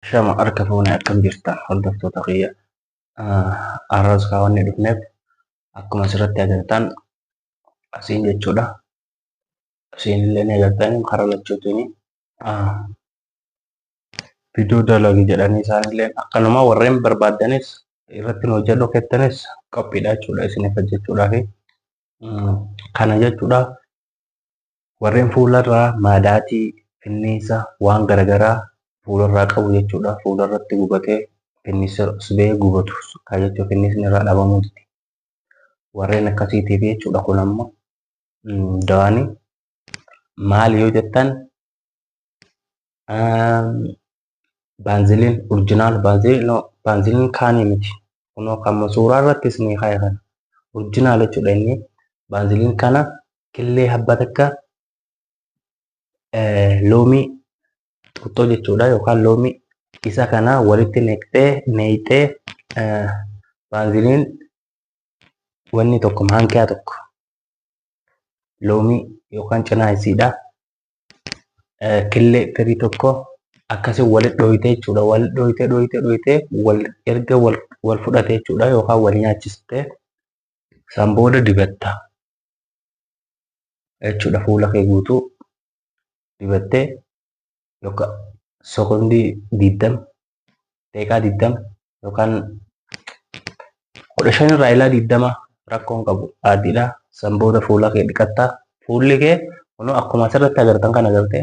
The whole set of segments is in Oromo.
Shama harka fuune akkam jirtan hordoftoota kiyya. Har'as kaawwanne dhufneef akkuma asirratti agartan asiin jechuudha. Asiin illee ni agartan karaa lachuutiin viidiyoo dalagi jedhanii isaanillee akkanuma warreen barbaaddanis irratti nu hojjedhu kettanis qophiidha jechuudha isiniif hojjechuudhaaf. Kana jechuudha warreen fuularraa maadaatii finniisa waan garagaraa fuularraa qabu jechuudha. Fuularratti gubatee finniisa sibee gubatu kan jechuun finniisni irraa dhabamuu dide. Warreen akkasiitiif jechuudha kun ammoo dawaani maali yoo jettan baanziliin orjinaal baanziliin no baanziliin kaanii miti. Kunoo kan suuraa irratti isinii kaa'e kana orjinaal jechuudha inni baanziliin kana killee habba takka loomii xuuxxoo jechuudha yookaan loomii isa kana walitti neqxee neeyxee baanziliin wanni tokko maankiyaa tokko loomii yookaan cinaa isiidha killee firii tokko akkasii walitti dhooytee jechuudha wal dhooytee dhooytee dhooytee wal erga wal wal fudhate jechuudha yookaan wal nyaachistee san booda dibatta jechuudha fuula kee guutuu dibattee yookaan sekondii 20 daqiiqaa 20 yookaan 15 irraa ilaa 20 rakkoon qabu adiidha. San booda fuula kee dhiqatta. Fuulli kee kunoo akkuma asirratti agartan kana agartee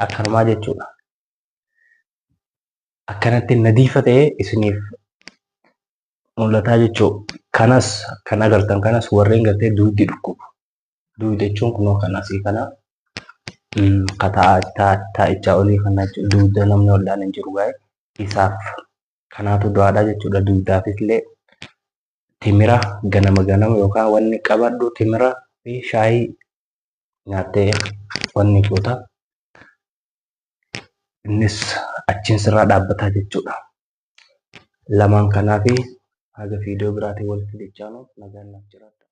akkanumaa jechuudha. Akkanatti nadiifa ta'ee isiniif mul'ataa jechuudha. Kanas kan agartan kanas warreen gartee duuddi dhukkubu. Duuddi jechuun kunoo kan asii kana ka taa'ichaa olii kana jechuudha. Duudda namni wal'aan hin jiru gaa'e isaaf kanaatu du'aadha jechuudha. Duuddaafis illee timira ganama ganama yookaan wanni qabadhu timira fi shaayii nyaattee wanni goota. Innis achiin sirraa dhaabbataa jechuudha. Lamaan kanaa fi haga viidiyoo biraatiin walitti dechaanu nagaan naaf jiraadha.